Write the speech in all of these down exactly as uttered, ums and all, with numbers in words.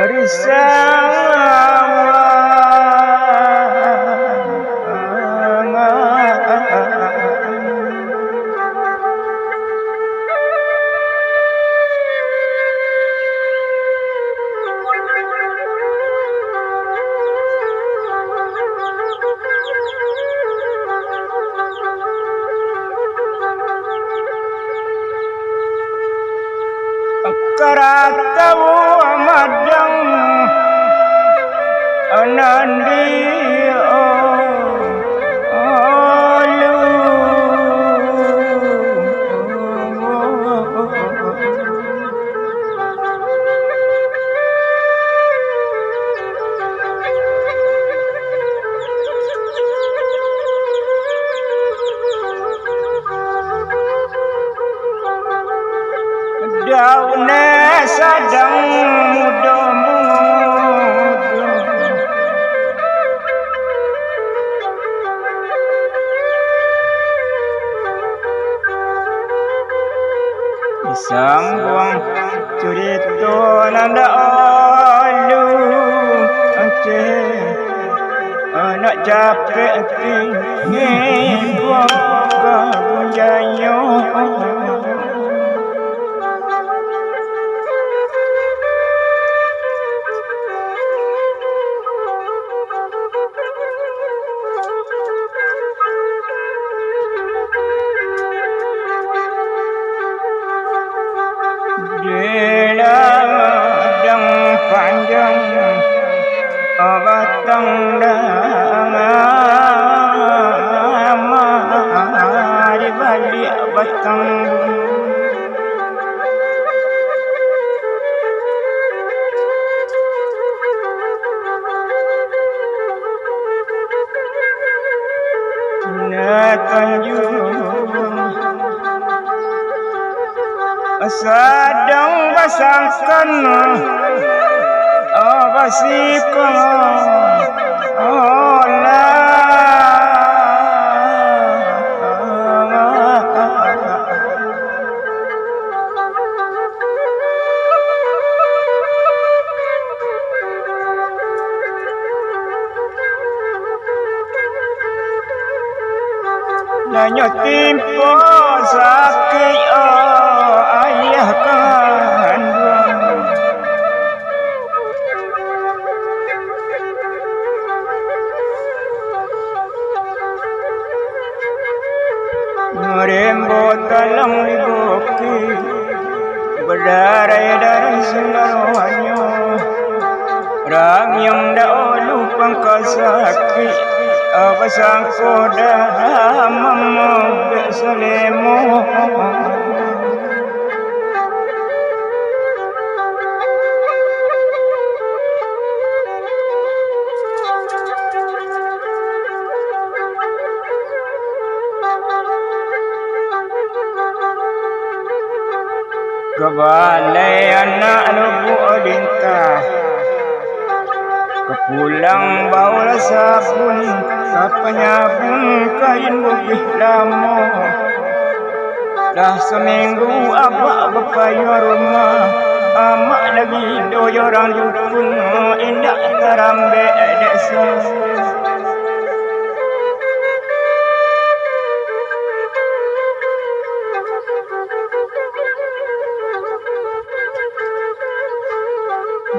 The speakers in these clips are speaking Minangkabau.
Risang. Karatau madang nan di ulu. Daun sadang mudo-mudo. Sambuang curito nan dak olu, Aceh, anak capek tinggi buka jayo. Di ladang panjang batang dama, di baliak batang Tanjuang. Sadang basangkan, oh, basikap, oh, lah. Nanyo timpo sakik, oh, ayah kanduang. Marembo talang di bukik, badarai-darai sandaruanyo. Rangiang dahulu pangka sakik, basangko damam dek salemo. Ka balai anak Lubuak Lintah, ka pulang baolah sabun, ka panyabun kain bugih lamo. Lah saminggu abak bapayuang rumah, amak lagi doh jo urang dukun, indak tarambek dek sa.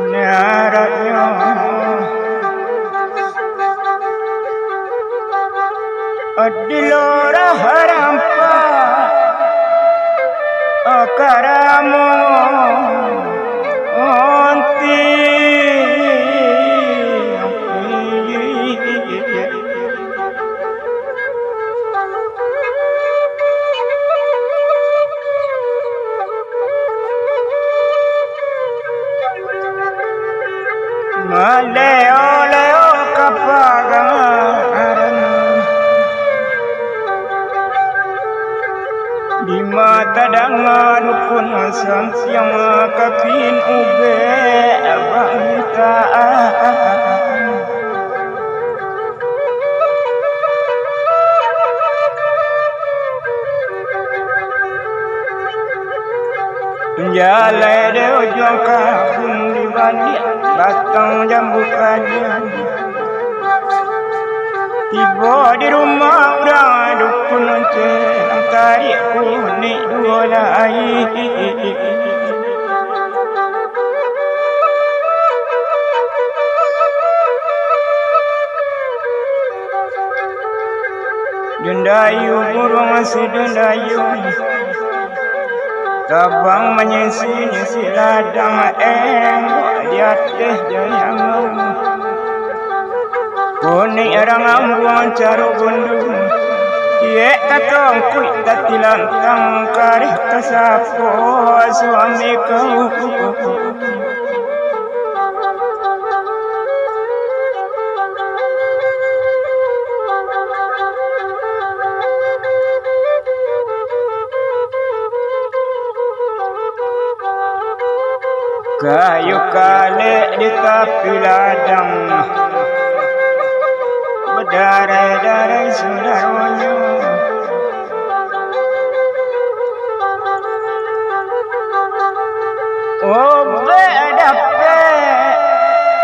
Naraknyo di lurah rampak, karamo onti. Maleo-leo ka pagaran, dima tadanga dukun santiang, kapin ubek bamintaan. Jalai di ujuang kabun, di Baliak batang jambu kaliang. Tibo di rumah urang dukun Onceh, nan tarik kunik duo lai. Dundayu buruang si Dundayu, tabang manyisi-nyisi ladang, enggok di ateh jayang. Kunik rangambuang caro gundu, ciek tatongkuik tatilantang, kareh tasapo suami kau. Kayu kalek di tapi ladang, badarai-darai sudaronyo. Obek dapek,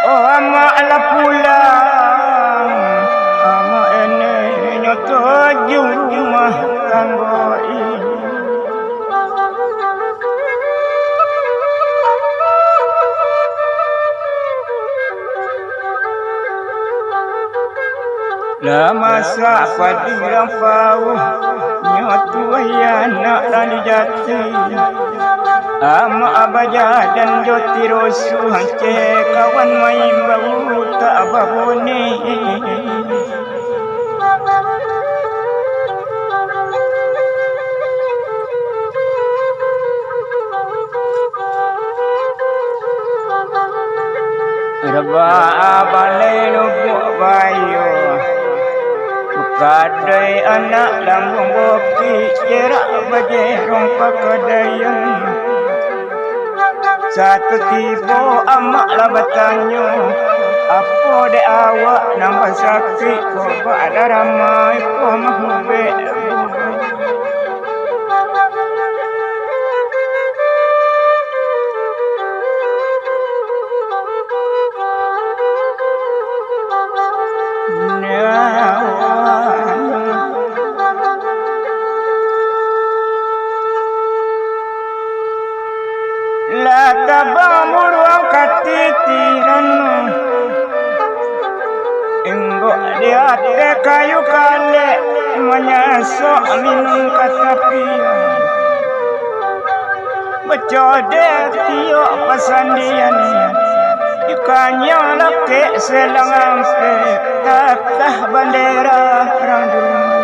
oh amak lah pulang, amak eneknyo tujuah rumah tanggo ini. Lah masak padi lampau, nyo tuai anak lah dijati. Amak bajalan jo tirosuh, ceh kawan maimbau tak babunyi. Rebak balai lubuak bayo, kadai anak lambuang bukik, cerak bajerong pakadaian. Satutibo amak lah batanyo, "Apo dek awak nan basakik ko, bak lah ramai ko mah ubek?" Lah tabang buruang katitiran, enggok di ateh kayu kalek, manyasok minun ka tapian. Bacodeh tiok pasandian, di kanyang lakek selang ampek, tatah bandera rang dunia.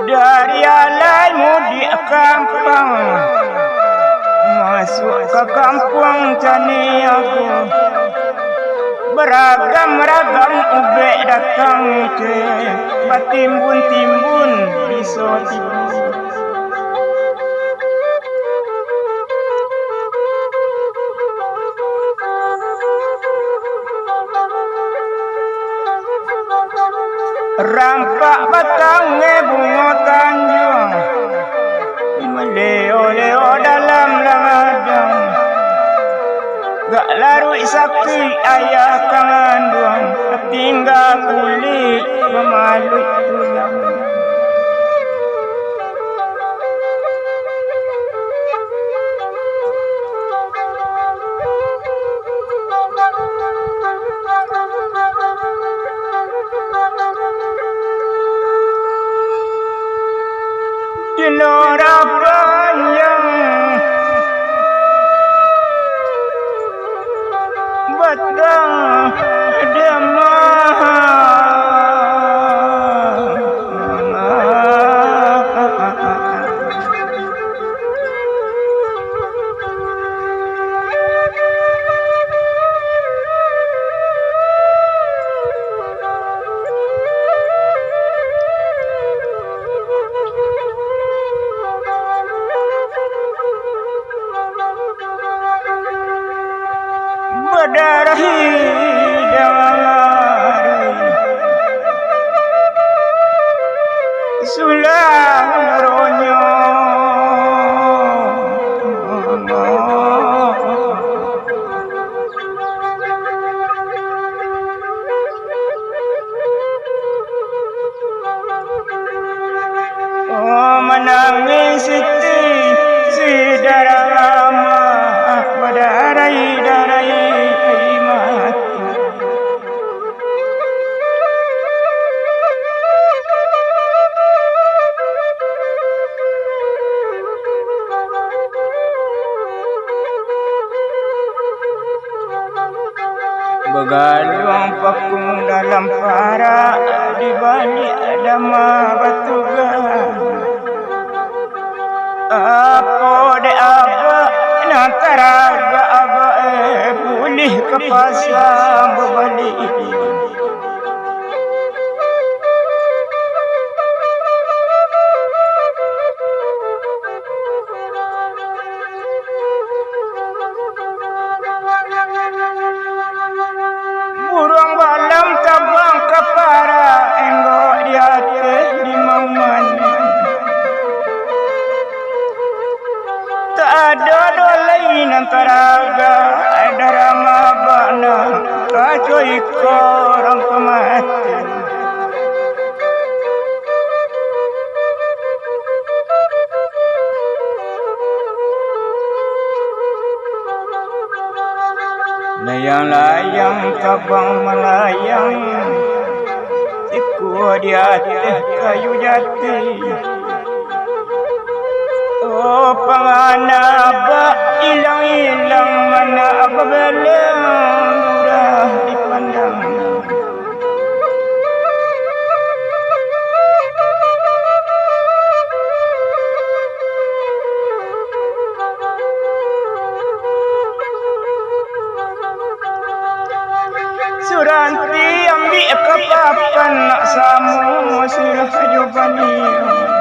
Dari alai mudiak kampang, masuak ka kampuang Caniago, baragam-ragam ubek datang, ceh, batimbun-timbun biso tibo. Rampak batang bungo tanjuang, maleo-leo dalam lagadang. Gak laruik sakik ayah ka manduang, tingga kulik mamaluik tulang. Di nora panjang batang Pakung dalam parak, di baliak dama batuga. Apo dek abak nan taragak abak, eh, buliah ka pasa babali. Buruang balam tabang ka parak, enggok di ateh di mamani. Tak ado doh lai nan taragak, darah mabana, kacuali iko urang pamati. Layang-layang tabang malayang, sikua di ateh kayu jati. Oh, pangana abak ilang-ilang, mana abak baleh murah dipandang. Suranti ambiak ka papan, nak samo sirah jo baniah.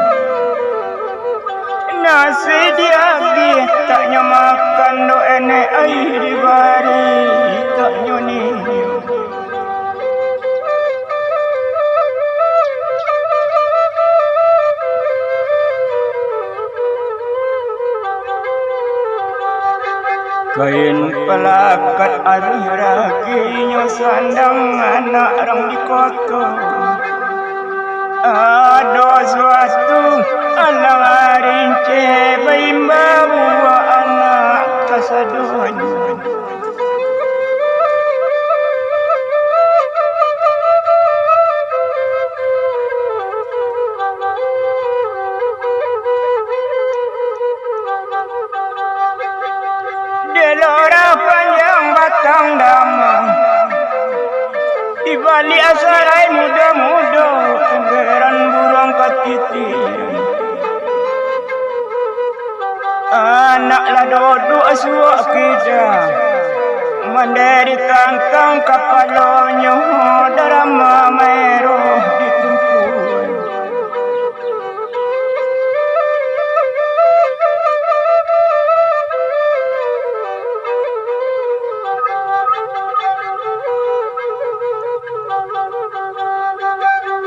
Nasi diagiah, tak nyo makan doh enek, aia dibari, tak nyo niniang. Kain palakat aruih raginyo, sandang anak rang di koto. Ado suatu alang arinceh, baimbau anak kasadonyo. Dek lorah panjang batang dama, di baliak sarai mudo-mudo, panggeran buruang katitian. Anak lah dodok asuak kida, mandeh ditantang kapalonyo, darah mamerah ditumpuan.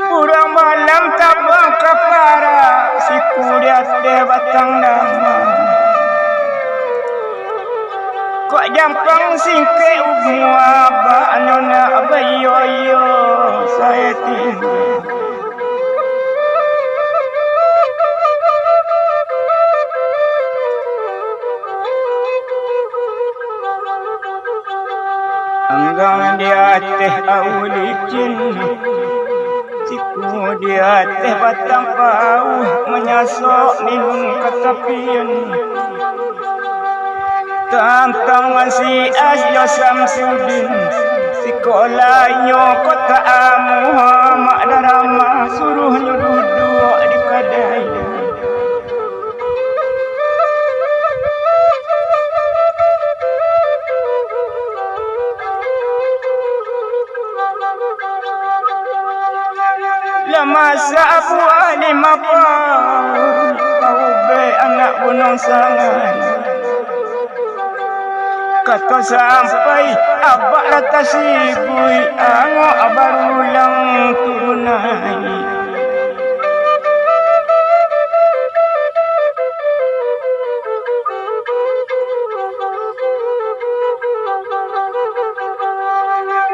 Buruang balam tabang ka parak, siku di ateh batang dama. Kok jampang singkek umua, abaknyo nak baiyo-iyo sae tingga. Anggang di ateh aua licin, siku di ateh batang pauah, manyasok minun ka tapian. Tantang si As jo Samsudin, sikolahnyo kota amuah, Mak Darama suruahnyo duduak di kadai. Lah masak buah lima pau, paubek anak Gunung Sangai. Kato sampai abak lah tasibuik, angok barulang turun naiak.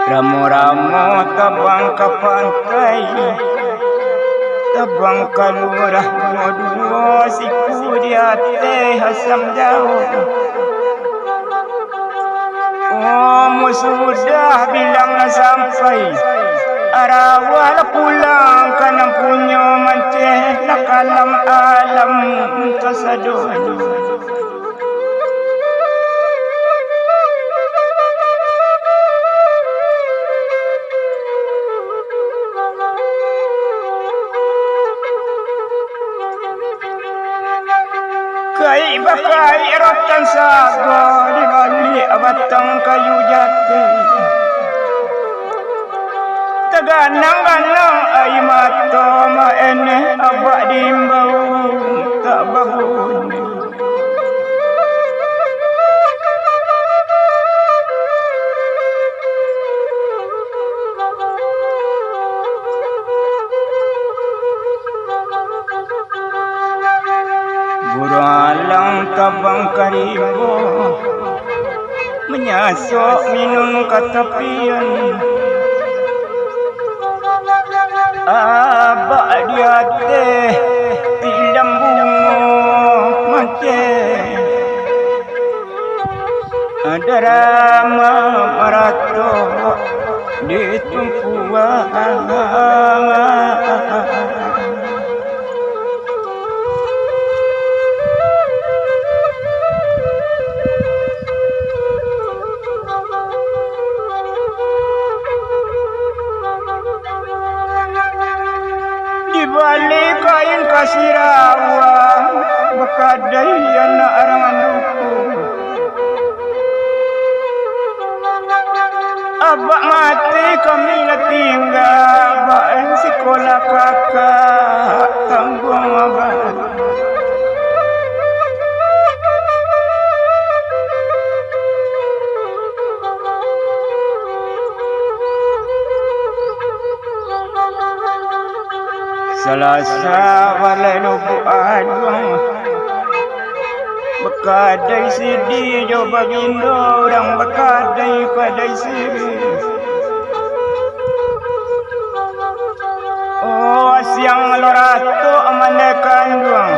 Ramo-ramo tabang ka pantai, tabang ka lurah duo-duo, siku di ateh asam daun. Umua sudah bilang lah sampai, arawah lah pulang ka nan punyo, manceh lah ka alam-alam kasadonyo. Sago di baliak batang kayu jati. Taganang-ganang aia mato maeneh abak diimbau tak babunyi. Buruang alang tabang ka rimbo, manyasok minun ka tapian. Abak di ateh tilam bungo manceh. Darama maratok di tumpuan. Di balik kain kasih rawa, bakadai anak urang dukun. Abak mati kami lah tingga, bak sikolah kakak tangguang abak. Salasa balai Lubuak Aduang, bakadai sidi jo bagindo urang bakadai padai sirih. Oh, siang lo ratok mandai kanduang,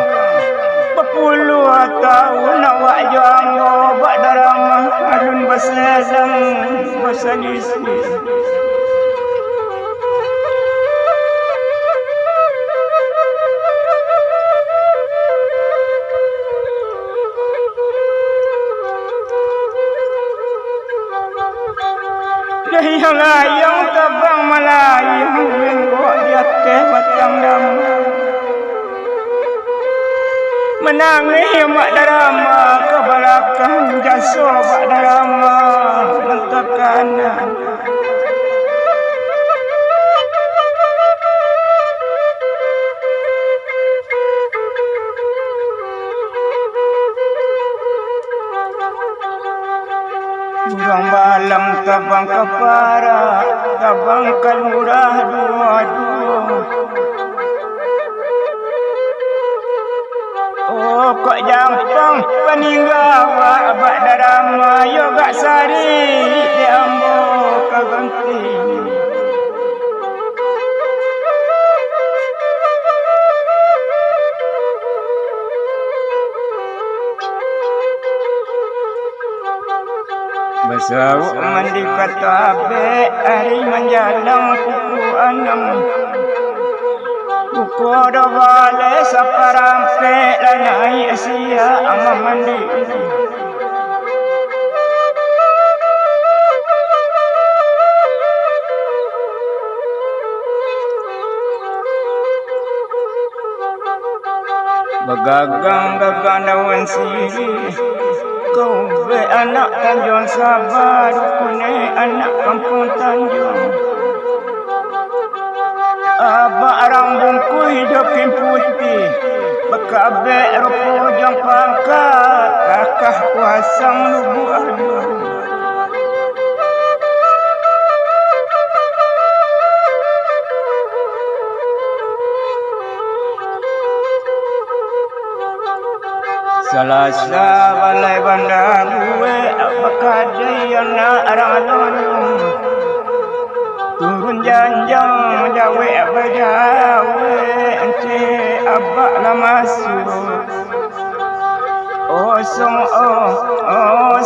bapuluah taun awak jo ambo bak darama alun basedang basalisi. Layang-layang tabang malayang, menggok di ateh batang damai. Manangih amak darama ka balakang, jaso bak darama nan takana. Urang balam tabang ka parak, tabang ka lurah duo-duo. Oh, kok jampang paningga awak bak darama, yo gak sari di ambo ka ganti. Basauak mandi ka tabek, ari manjalang pukua anam. Pukua duo baleh saparampek lah naiak siap mamandi. Bagagang-gagang daun sirih, kau bek anak Tanjuang Saba, dukunek anak Kampuang Tanjuang. Abak rang bungkuih jo kain putiah, bakabek rupo jo pangka, kakah kuasang Lubuak Aduang. Salasa balai banda buek, bakadai anak rang alun. Turun janjang jawek bajawek, encik abak lah masuak. Osong, oh, oh,